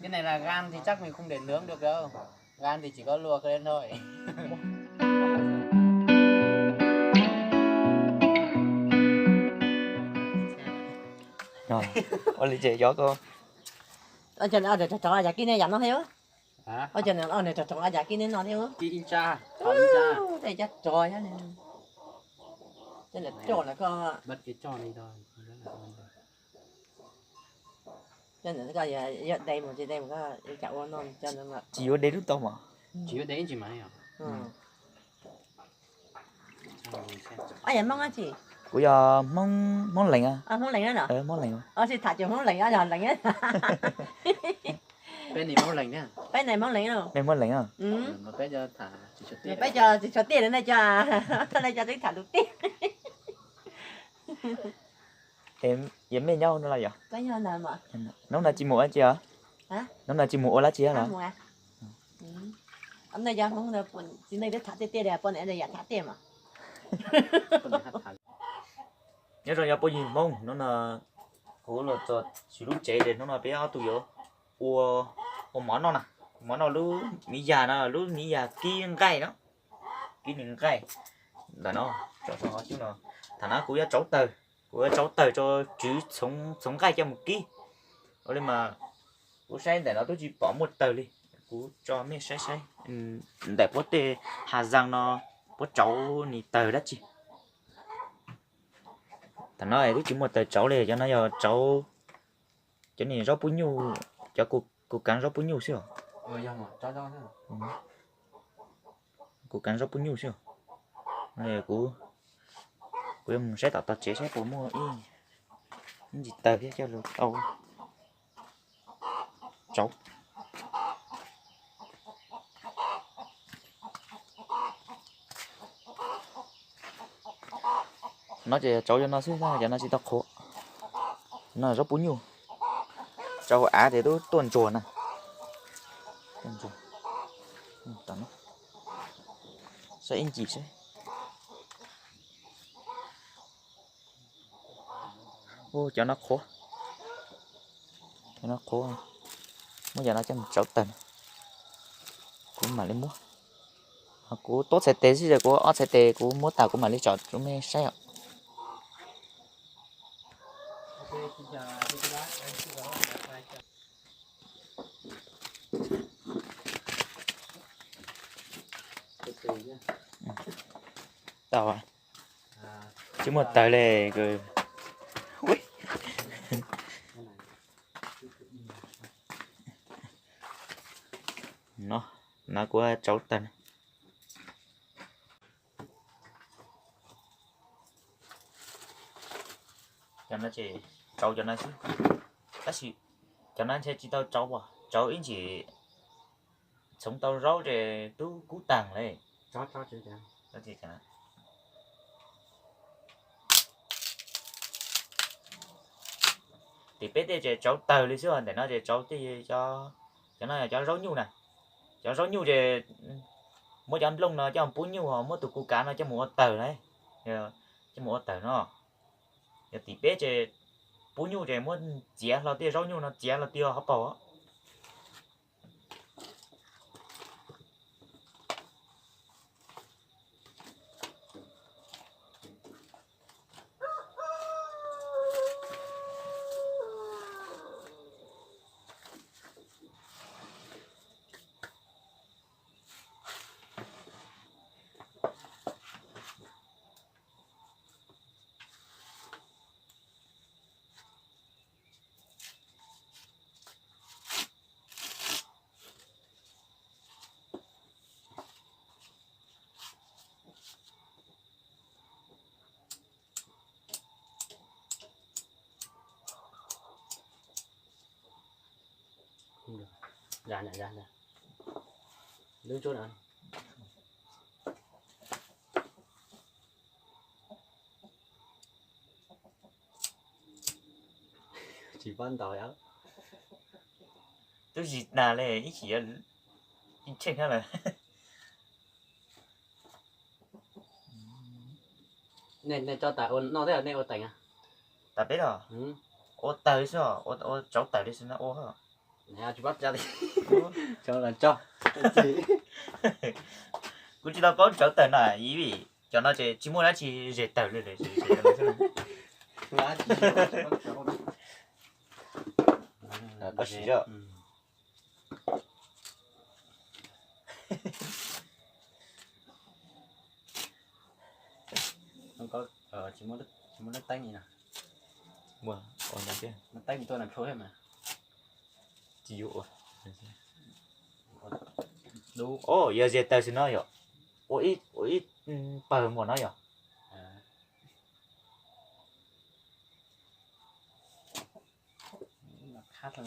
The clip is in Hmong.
Cái này là gan thì chắc mình không để nướng được đâu. Gan thì chỉ có luộc lên thôi. Ua li ces cov ko. Ua cas nws rov rov yam kib ne yam no thiab? Ua cas nws rov rov yam kib ne no thiab? Tej cab rog thiab ne. Coj nws roj lawm koj. Coj nws koj yog de mus ces de mus koj cas ua no coj nws. Tsis yuav de lub tau mas. Tsis yuav de ib ntsis mas. Yog Hmoob dab tsi? Kuv yog Hmoob, Hmoob Lees. Hmoob Lees no. Hmoob Lees. Tsis tham cov Hmoob Lees, yog Lees. Peb ne Hmoob Lees. Peb ne Hmoob Lees. Peb cov tsis tshua tiaj na, cov twb tham lus tiaj. Yog mej nyob no los yog? Hnub no tsis mus ua tsi os? Hnub no tsis mus ua dab tsi los? Txiv neej twb tham tiaj tiaj li, poj niam yam tham tiaj mas. Nyob zoo yog phooj ywg Hmoob, hnub no kuv los txog txhua lub tsev ces hnub no peb ob tug yuav ua, ua mov noj na. Mov noj lub miv yas no, lub miv yas kib nqaij no. Kib nqaij ntawm no, tso rau hauv cub no. Thaum no kuv yuav tsauv tawg, kuv yuav tsauv tawg tso tswv txhoov nqaij coj mus kib. Ua li mas kuv saib ntawm no twb tsis pom muaj tawg li. Kuv tso mej saib saib ntawm puab tej hav zaaj no puab tsauv nis tawg dab tsi. Thaum no twb tsis muaj tawg tsauv li, cov no yog tsauv, cov nis zaub puab nyuj, cov kuv kaav zaub puab nyuj xwb os. Kuv kaav zaub puab nyuj xwb os. Kuv, kuv yuav mus saib tom tog tsev saib puas muaj ib, ib ntsis tawg thiab coj lug tau tsauv. No ces tsauv cov no xwb, cov no tsis tau qhuav. No zaub puab nyuj, tsauv hauv av ces twb tuaj ntsuag na. Saib ib ntsis saib. Ua cov no qhuav, cov no qhuav, muab cov no coj mus tsauv tawg. Kuv mam li muab, kuv tuab txhais tes xwb, kuv ob txhais tes kuv muab tag kuv mam li tsom rau mej saib os. Tau, tsis muaj tawg li. No, no kuv tsauv tawg. Cov no ces tsauv cov no xwb, tab sis cov no ntshe tsis tau tsauv, tsauv ib ntsis txhoov tau zaub ces twb kub taag li. Tim peb tej ces tsauv tawg li xwb, ntawm no ces tsauv tej, cov no yog cov zaub nyuj na. Cov zaub nyuj ces muab cov nplooj no coj mus pub nyuj, muab tus kuv kav no coj mus ua tawg na, coj mus ua tawg no. Yog tim peb ces pub nyuj ces muab txiav hlo tej zaub nyuj no txiav hlo tej hauv paus. Tsis pab ntaus. Twb zis tag li ib chim yuav tsheej thiab lawm. Nej tso tas ua noj thiab nej ua teem? Tas peb los ua tawg xwb, ua tsauv tawm li xwb no ua. Kuv tsis tau paub tsauv tawm na, vim cov no ces tsis muaj dab tsi ze tawm li. Koj siv. Tsis muaj lub teeb li no. Muaj, ua ntawd thiab. Teeb tuaj na plhu thiab mas. Tsis yuav ua. Yog ze tawg xwb no yom. Ua ib pawg npaum no yom. Khab tau.